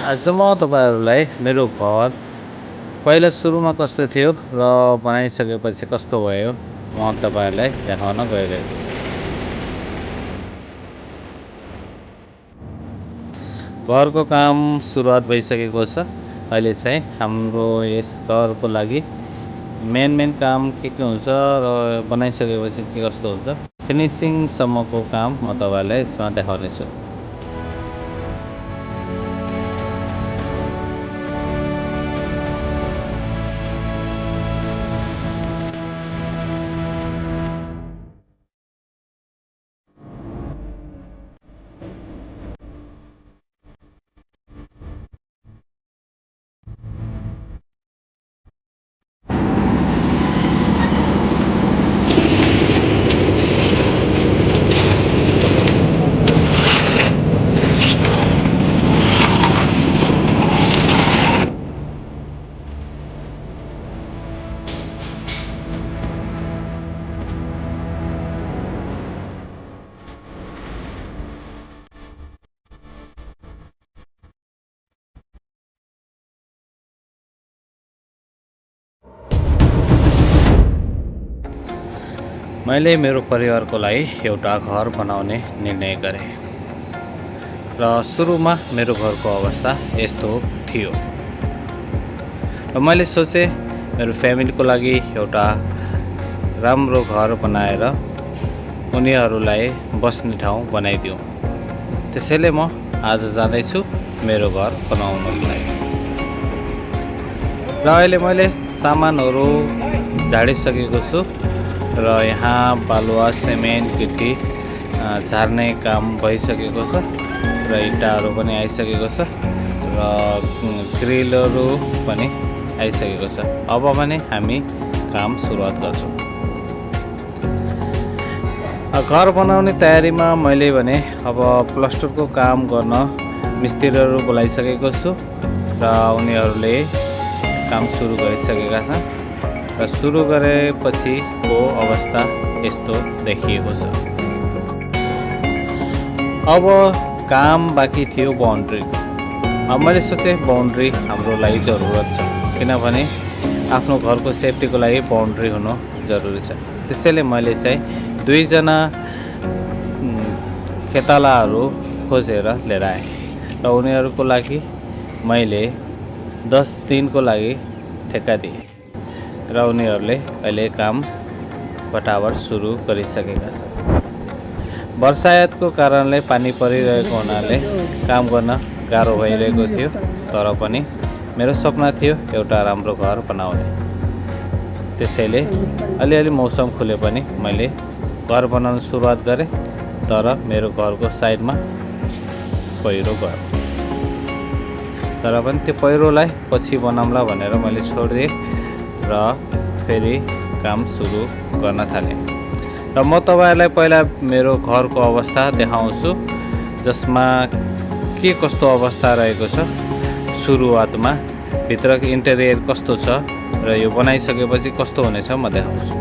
आज म तपाईँहरूलाई मेरो घर पहिला सुरुमा कस्तो थियो र बनाइसकेपछि कस्तो भयो म तपाईँहरूलाई देखाउन गइरहेको छु। घरको काम सुरुवात भइसकेको छ। अहिले चाहिँ हाम्रो यस घरको लागि मेन काम के हुन्छ र बनाइसकेपछि के कस्तो हुन्छ फिनिसिङसम्मको काम म तपाईँहरूलाई यसमा देखाउनेछु। मैले मेरो परिवारको लागि एउटा घर बनाउने निर्णय गरेँ र सुरुमा मेरो घरको अवस्था यस्तो थियो र मैले सोचेँ मेरो फ्यामिलीको लागि एउटा राम्रो घर बनाएर उनीहरूलाई बस्ने ठाउँ बनाइदिउँ। त्यसैले म आज जाँदैछु मेरो घर बनाउनको लागि र अहिले मैले सामानहरू झाडिसकेको छु र यहाँ बालुवा सिमेन्ट गिटी झार्ने काम भइसकेको छ र इँटाहरू पनि आइसकेको छ र ग्रिलहरू पनि आइसकेको छ। अब भने हामी काम सुरुवात गर्छौँ। घर बनाउने तयारीमा मैले भने अब प्लास्टरको काम गर्न मिस्त्रीहरू बोलाइसकेको छु र उनीहरूले काम सुरु गरिसकेका छन् र सुरु गरेपछिको अवस्था यस्तो देखिएको छ। अब काम बाँकी थियो बाउन्ड्रीको। अब मैले सोचेँ बाउन्ड्री हाम्रो लागि जरुरत छ, किनभने आफ्नो घरको सेफ्टीको लागि बाउन्ड्री हुनु जरुरी छ। त्यसैले मैले चाहिँ 2 जना खेतालाहरू खोजेर लिएर आएँ र उनीहरूको लागि मैले 10 दिनको लागि ठेक्का दिएँ र उनीहरूले अहिले काम बटाबट सुरु गरिसकेका छन्। वर्षायातको कारणले पानी परिरहेको हुनाले काम गर्न गाह्रो भइरहेको थियो, तर पनि मेरो सपना थियो एउटा राम्रो घर बनाउने। त्यसैले अलिअलि मौसम खुले पनि मैले घर बनाउन सुरुवात गरेँ, तर मेरो घरको साइडमा पहिरो गयो। तर पनि त्यो पहिरोलाई पछि बनाउँला भनेर मैले छोडिदिएँ र फेरि काम सुरु गर्न थालेँ। र म तपाईहरुलाई पहिला मेरो घरको अवस्था देखाउँछु, जसमा के कस्तो अवस्था रहेको छ। सुरुवातमा भित्रको इन्टेरियर कस्तो छ र यो बनाइसकेपछि कस्तो हुनेछ म देखाउँछु।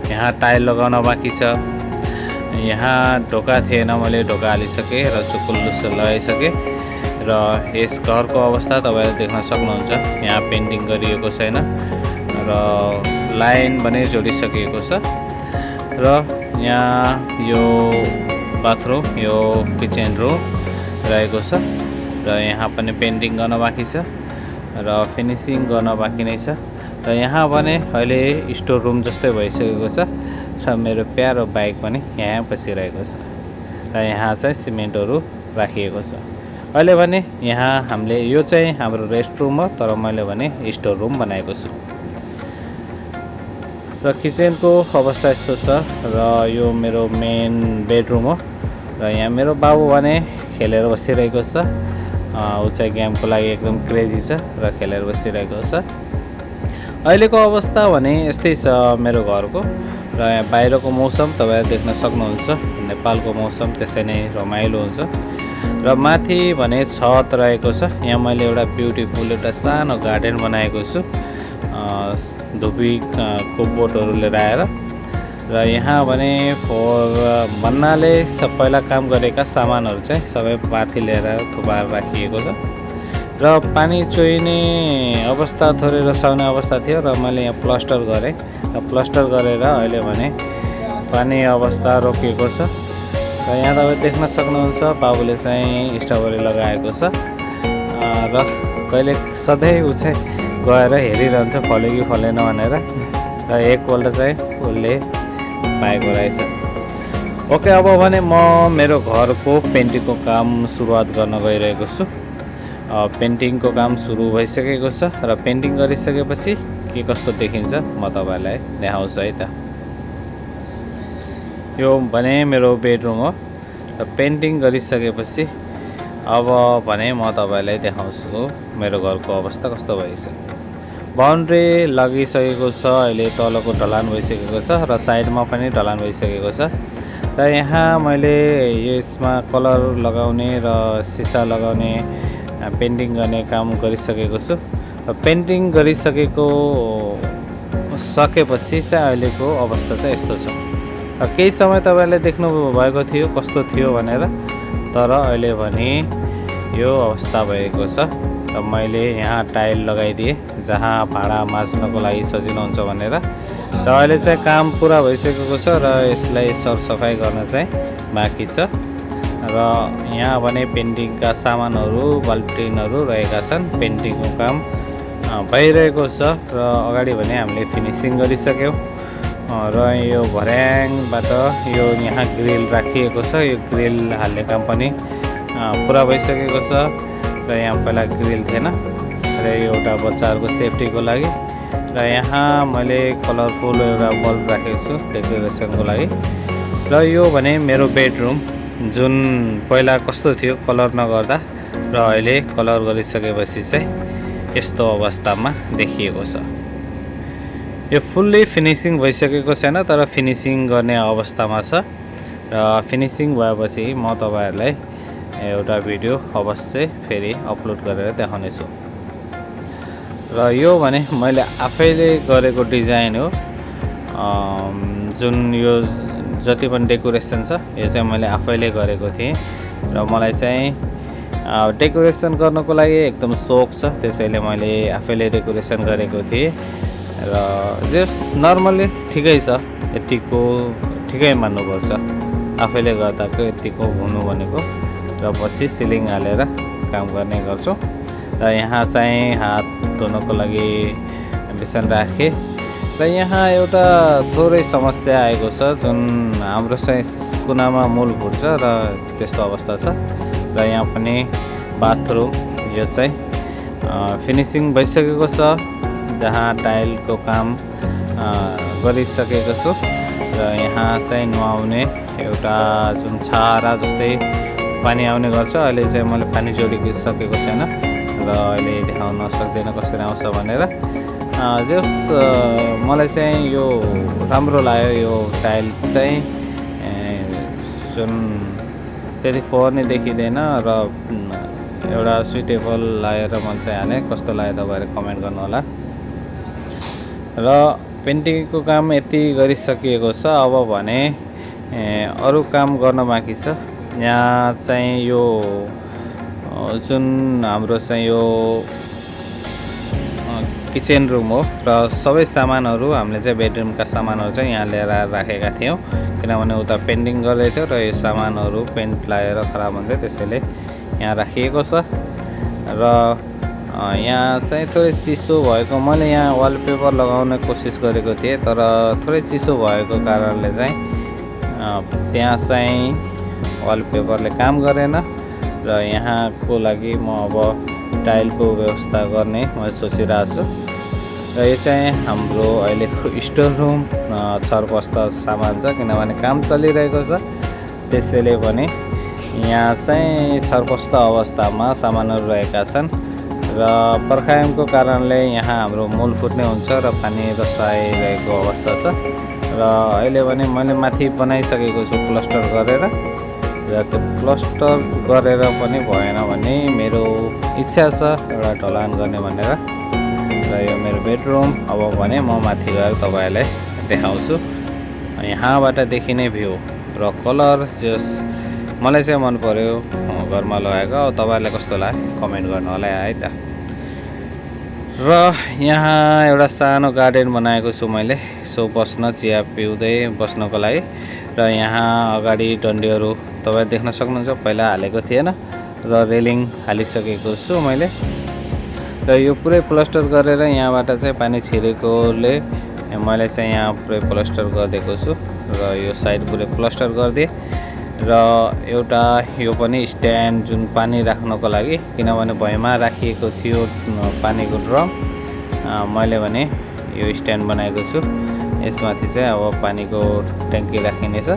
यहाँ टाइल लगाउन बाँकी छ। यहाँ ढोका थिएन, मैले ढोका हालिसकेँ र चुकुल्लुस लगाइसकेँ र यस घरको अवस्था तपाईहरुले देख्न सक्नुहुन्छ। यहाँ पेन्टिङ गरिएको छैन र लाइन पनि जोडिसकेको छ र यहाँ यो बाथरुम, यो किचन रुम रहेको छ र यहाँ पनि पेन्टिङ गर्न बाँकी छ र फिनिसिङ गर्न बाँकी नै छ। र यहाँ भने अहिले स्टोर रुम जस्तै भइसकेको छ र मेरो प्यारो बाइक पनि यहाँ बसिरहेको छ र यहाँ चाहिँ सिमेन्टहरू राखिएको छ। अहिले भने यहाँ हामीले यो चाहिँ हाम्रो रेस्ट रुम हो, तर मैले भने स्टोर रुम बनाएको छु। र किचनको अवस्था यस्तो छ र यो मेरो मेन बेडरुम हो र यहाँ मेरो बाबु भने खेलेर बसिरहेको छ। ऊ चाहिँ गेमको लागि एकदम क्रेजी छ र खेलेर बसिरहेको छ। अहिलेको अवस्था भने यस्तै छ मेरो घरको। र यहाँ बाहिरको मौसम तपाईहरुले देख्न सक्नुहुन्छ। नेपालको मौसम त्यसै नै रमाइलो हुन्छ। र माथि भने छत रहेको छ। यहाँ मैले एउटा ब्युटिफुल एउटा सानो गार्डन बनाएको छु, धुपीको बोटहरू लिएर आएर। र यहाँ भने भन्नाले पहिला काम गरेका सामानहरू चाहिँ सबै माथि लिएर थुपारेर राखिएको छ र पानी चोइने अवस्था थोरै रसाउने अवस्था थियो र मैले यहाँ प्लास्टर गरेँ र प्लास्टर गरेर अहिले भने पानी अवस्था रोकिएको छ र यहाँ तपाईँ देख्न सक्नुहुन्छ बाबुले चाहिँ स्ट्रबेरी लगाएको छ र कहिले सधैँ ऊ चाहिँ गएर हेरिरहन्छ फल्यो कि फलेन भनेर र एकपल्ट चाहिँ उसले पाएको रहेछ। ओके, अब भने म मेरो घरको पेन्टिङको काम सुरुवात गर्न गइरहेको छु। पेन्टिङको काम सुरु भइसकेको छ र पेन्टिङ गरिसकेपछि के कस्तो देखिन्छ म तपाईँलाई देखाउँछु है त। यो भने मेरो बेडरुम हो र पेन्टिङ गरिसकेपछि अब भने म तपाईँलाई देखाउँछु मेरो घरको अवस्था कस्तो भएछ। बाउन्ड्री लागिसकेको छ, अहिले तलको ढलान भइसकेको छ र साइडमा पनि ढलान भइसकेको छ र यहाँ मैले यसमा कलर लगाउने र सिसा लगाउने पेन्टिङ गर्ने काम गरिसकेको छु र पेन्टिङ सकेपछि चाहिँ अहिलेको अवस्था चाहिँ यस्तो छ। र केही समय तपाईँले देख्नु भएको थियो कस्तो थियो भनेर, तर अहिले भने यो अवस्था भएको छ र मैले यहाँ टाइल लगाइदिएँ जहाँ भाँडा माझ्नको लागि सजिलो हुन्छ भनेर र अहिले चाहिँ काम पुरा भइसकेको छ र यसलाई सरसफाइ गर्न चाहिँ बाँकी छ र यहाँ भने पेन्टिङका सामानहरू बाल्टिनहरू रहेका छन्। पेन्टिङको काम भइरहेको छ र अगाडि भने हामीले फिनिसिङ गरिसक्यौँ र यो भर्याङबाट यो यहाँ ग्रिल राखिएको छ, यो ग्रिल हाल्ने काम पनि पुरा भइसकेको छ र यहाँ पहिला ग्रिल थिएन र एउटा बच्चाहरूको सेफ्टीको लागि र यहाँ मैले कलरफुल एउटा बल्ब राखेको छु डेकोरेसनको लागि र यो भने मेरो बेडरुम जुन पहिला कस्तो थियो कलर नगर्दा र अहिले कलर गरिसकेपछि चाहिँ यस्तो अवस्थामा देखिएको छ। यो फुल्ली फिनिसिङ भइसकेको छैन तर फिनिसिङ गर्ने अवस्थामा छ र फिनिसिङ भएपछि म तपाईँहरूलाई एउटा भिडियो अवश्य फेरि अपलोड गरेर देखाउने छु। र यो भने मैले आफैले गरेको डिजाइन हो, जुन यो जति पनि डेकोरेसन छ यो चाहिँ मैले आफैले गरेको थिएँ र मलाई चाहिँ डेकोरेसन गर्नको लागि एकदम सोख छ, त्यसैले मैले आफैले डेकोरेसन गरेको थिएँ र जस नर्मली ठिकै छ, यतिको ठिकै मान्नुपर्छ, आफैले गर्दाको यतिको हुनु भनेको र पछि सिलिङ हालेर काम गर्ने गर्छु। र यहाँ चाहिँ हात धुनको लागि बेसन राखेँ र यहाँ एउटा थोरै समस्या आएको छ, जुन हाम्रो चाहिँ कुनामा मूल फुट्छ र त्यस्तो अवस्था छ र यहाँ पनि बाथरुम यो चाहिँ फिनिसिङ भइसकेको छ, जहाँ टाइलको काम गरिसकेको छु र यहाँ चाहिँ नुहाउने एउटा जुन छारा जस्तै पानी आउने गर्छ, अहिले चाहिँ मैले पानी जोडिसकेको छैन र अहिले देखाउन सक्दैन कसरी आउँछ भनेर। जस मलाई चाहिँ यो राम्रो लाग्यो, यो टाइल चाहिँ जुन त्यति फोहोर नै देखिँदैन र एउटा सुइटेबल लागेर मन चाहिँ हालेँ। कस्तो लाग्यो तपाईँहरू कमेन्ट गर्नु होला। र पेन्टिङको काम यति गरिसकिएको छ, अब भने अरू काम गर्न बाँकी छ। यहाँ चाहिँ यो जुन हाम्रो चाहिँ यो किचन रुम हो र सबै सामानहरू हामीले चाहिँ बेडरुमका सामानहरू चाहिँ यहाँ लिएर राखेका थियौँ, किनभने उता पेन्टिङ गर्दै थियो र यो सामानहरू पेन्ट लागेर खराब हुन्थ्यो, त्यसैले यहाँ राखिएको छ। र यहाँ चाहिँ थोरै चिसो भएको, मैले यहाँ वालपेपर लगाउने कोसिस गरेको थिएँ तर थोरै चिसो भएको कारणले चाहिँ त्यहाँ चाहिँ वालपेपरले काम गरेन र यहाँको लागि म अब टाइलको व्यवस्था गर्ने मैले सोचिरहेको छु। र यो चाहिँ हाम्रो अहिलेको स्टोर रुम, छरपस्ता सामान छ किनभने काम चलिरहेको छ, त्यसैले पनि यहाँ चाहिँ छरपस्ता अवस्थामा सामानहरू रहेका छन् र बर्खायामको कारणले यहाँ हाम्रो मूल फुट्ने हुन्छ र पानी रसाइरहेको अवस्था छ। र अहिले भने मैले माथि बनाइसकेको छु प्लास्टर गरेर, र त्यो प्लास्टर गरेर पनि भएन भने मेरो इच्छा छ एउटा ढलान गर्ने भनेर। र यो मेरो बेडरुम, अब भने म माथि गएर तपाईँहरूलाई देखाउँछु। यहाँबाट देखिने भ्यू र कलर जस मलाई चाहिँ मन पर्यो घरमा लगाएको। अब तपाईँहरूलाई कस्तो लाग्यो कमेन्ट गर्नु होला है त। र यहाँ एउटा सानो गार्डन बनाएको छु मैले, सो बस्न चिया पिउँदै बस्नको लागि। र यहाँ अगाडि डन्डीहरू तपाईँ देख्न सक्नुहुन्छ, पहिला हालेको थिएन र रेलिङ हालिसकेको छु मैले। र यो पुरै प्लास्टर गरेर यहाँबाट चाहिँ पानी छिरेकोले मैले चाहिँ यहाँ पुरै प्लास्टर गरिदिएको छु र यो साइड पुरै प्लास्टर गरिदिएँ। र एउटा यो पनि स्ट्यान्ड जुन पानी राख्नको लागि, किनभने भुइँमा राखिएको थियो पानीको ड्रम, मैले भने यो स्ट्यान्ड बनाएको छु। यसमाथि चाहिँ अब पानीको ट्याङ्की राखिनेछ।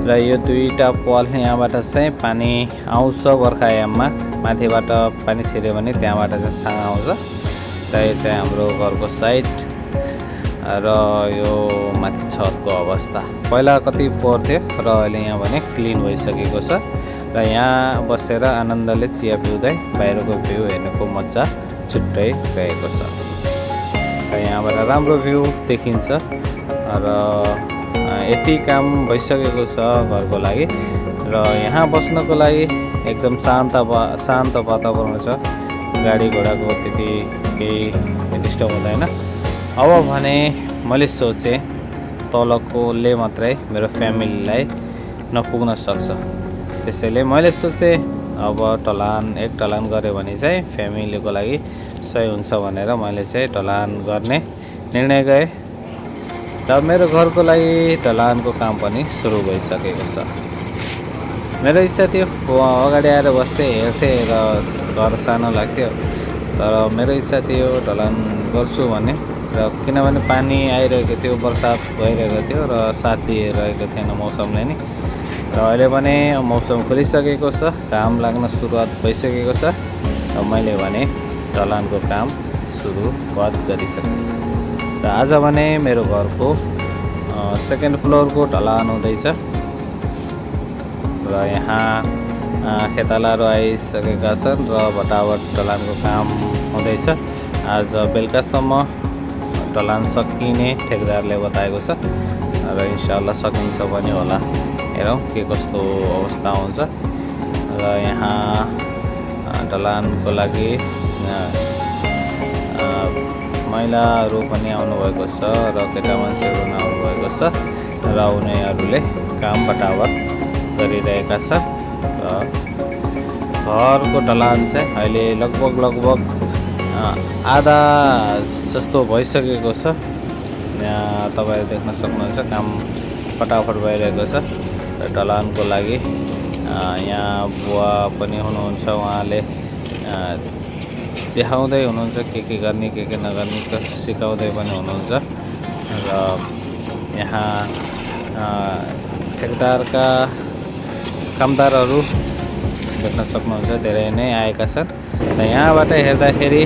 र यो दुईटा पल यहाँबाट चाहिँ पानी आउँछ बर्खायाममा, माथिबाट पानी छिर्यो भने त्यहाँबाट चाहिँ साङ आउँछ। र यो चाहिँ हाम्रो घरको साइड र यो माथि छतको अवस्था। पहिला कति फोहोर थियो र अहिले यहाँ भने क्लिन भइसकेको छ। र यहाँ बसेर आनन्दले चिया पिउँदै बाहिरको भ्यू हेर्नुको मजा छुट्टै रहेको छ। र यहाँबाट राम्रो भ्यू देखिन्छ। र यति काम भइसकेको छ घरको लागि। र यहाँ बस्नको लागि एकदम शान्त वातावरण छ। गाडी घोडाको त्यति केही डिस्टर्ब हुँदैन। अब भने मैले सोचेँ तलकोले मात्रै मेरो फ्यामिलीलाई नपुग्न सक्छ, त्यसैले मैले सोचेँ अब एक ढलान गऱ्यो भने चाहिँ फ्यामिलीको लागि सही हुन्छ भनेर मैले चाहिँ ढलान गर्ने निर्णय गरेँ। र मेरो घरको लागि ढलानको काम पनि सुरु भइसकेको छ। मेरो इच्छा थियो अगाडि आएर बस्थेँ हेर्थेँ र घर सानो लाग्थ्यो, तर मेरो इच्छा थियो ढलान गर्छु भने। र किनभने पानी आइरहेको थियो, बर्सात भइरहेको थियो र साथ दिइरहेको थिएन मौसमले नि। र अहिले भने मौसम खुलिसकेको छ, घाम लाग्न सुरुवात भइसकेको छ। र मैले भने ढलानको काम सुरुवात गरिसकेँ। र आज भने मेरो घरको सेकेन्ड फ्लोरको ढलान हुँदैछ। र यहाँ खेतालाहरू आइसकेका छन् र भटाभट ढलानको काम हुँदैछ। आज बेलुकासम्म ढलान सकिने ठेकदारले बताएको छ र इन्शाअल्लाह सकिन्छ पनि होला। हेरौँ के कस्तो अवस्था हुन्छ। र यहाँ ढलानको लागि महिलाहरू पनि आउनुभएको छ र केटा मान्छेहरू पनि आउनुभएको छ र उनीहरूले काम फटाफट गरिरहेका छन्। र घरको ढलान चाहिँ अहिले लगभग आधा जस्तो भइसकेको छ। यहाँ तपाईँले देख्न सक्नुहुन्छ काम फटाफट भइरहेको छ। र ढलानको लागि यहाँ बुवा पनि हुनुहुन्छ, उहाँले देखाउँदै हुनुहुन्छ के गर्ने के नगर्ने सिकाउँदै पनि हुनुहुन्छ। र यहाँ ठेकदारका कामदारहरू देख्न सक्नुहुन्छ धेरै नै आएका छन्। र यहाँबाट हेर्दाखेरि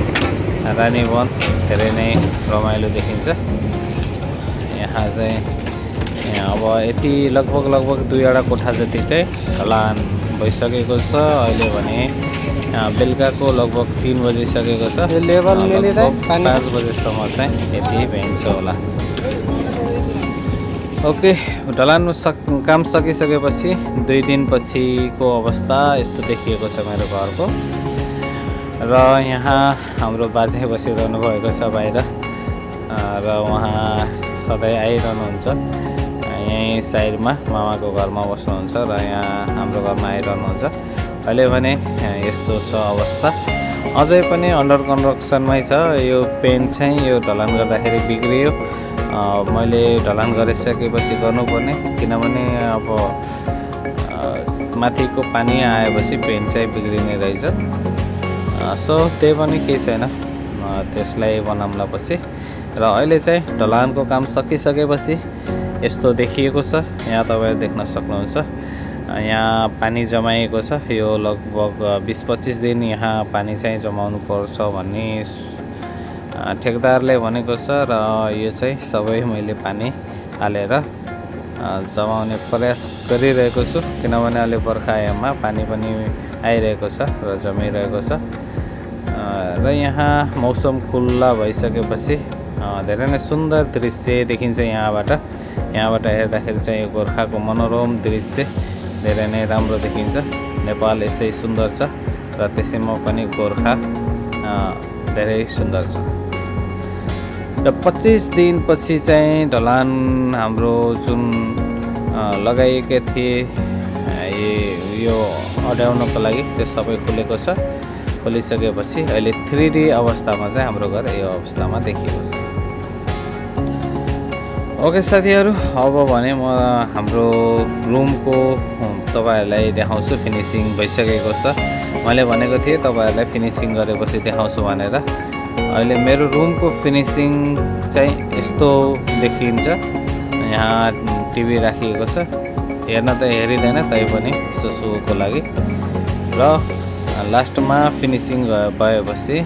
रानीवन धेरै नै रमाइलो देखिन्छ। यहाँ चाहिँ अब यति लगभग 2वटा कोठा जति चाहिँ ढलान भइसकेको छ। अहिले भने बेलुकाको लगभग 3 बजिसकेको छ। 5 बजेसम्म चाहिँ यति भइन्छ होला। ओके, ढलान काम सकिसकेपछि 2 दिनपछिको अवस्था यस्तो देखिएको छ मेरो घरको। र यहाँ हाम्रो बाजे बसिरहनु भएको छ बाहिर र उहाँ सधैँ आइरहनुहुन्छ। यहीँ साइडमा मामाको घरमा बस्नुहुन्छ र यहाँ हाम्रो घरमा आइरहनुहुन्छ। अहिले भने यस्तो छ अवस्था। अझै पनि अन्डर कन्स्ट्रक्सनमै छ। यो पेन्ट चाहिँ यो ढलान गर्दाखेरि बिग्रियो। मैले ढलान गरिसकेपछि गर्नुपर्ने, किनभने अब माथिको पानी आएपछि पेन्ट चाहिँ बिग्रिने रहेछ। सो त्यही पनि केही छैन, त्यसलाई बनाउँला पछि। र अहिले चाहिँ ढलानको काम सकिसकेपछि यस्तो देखिएको छ। यहाँ तपाईँ देख्न सक्नुहुन्छ यहाँ पानी जमाएको छ। यो लगभग 20-25 दिन यहाँ पानी चाहिँ जमाउनु पर्छ भन्ने ठेकदारले भनेको छ। र यो चाहिँ सबै मैले पानी हालेर जमाउने प्रयास गरिरहेको छु, किनभने अहिले बर्खायाममा पानी पनि आइरहेको छ र जमिरहेको छ। र यहाँ मौसम खुल्ला भइसकेपछि धेरै नै सुन्दर दृश्य देखिन्छ यहाँबाट। यहाँबाट हेर्दाखेरि चाहिँ यो गोर्खाको मनोरम दृश्य धेरै नै राम्रो देखिन्छ। नेपाल यसै सुन्दर छ र त्यसैमा पनि गोर्खा धेरै सुन्दर छ। र 25 दिनपछि चाहिँ ढलान हाम्रो जुन लगाइएका थिए यो अड्याउनको लागि त्यो सबै खुलेको छ। खोलिसकेपछि अहिले 3D अवस्थामा चाहिँ हाम्रो घर यो अवस्थामा देखिएको छ। ओके साथीहरू, अब भने म हाम्रो रुमको तपाईहरुलाई देखाउँछु। फिनिसिङ भइसकेको छ। मैले भनेको थिएँ तपाईहरुलाई फिनिसिङ गरेपछि देखाउँछु भनेर। अहिले मेरो रुमको फिनिसिङ चाहिँ यस्तो देखिन्छ। यहाँ टिभी राखिएको छ। हेर्न त हेरिदैन तैपनि सुको लागि। र लास्टमा फिनिसिङ भएपछि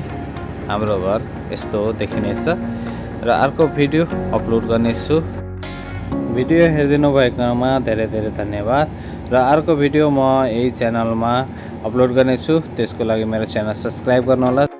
हाम्रो घर यस्तो देखिनेछ। र अर्को भिडियो अपलोड गर्नेछु। भिडियो हेरिदिनु भएकोमा धेरै धेरै धन्यवाद। र अर्को भिडियो म यही च्यानलमा अपलोड गर्नेछु। त्यसको लागि मेरो च्यानल सब्स्क्राइब गर्नुहोला।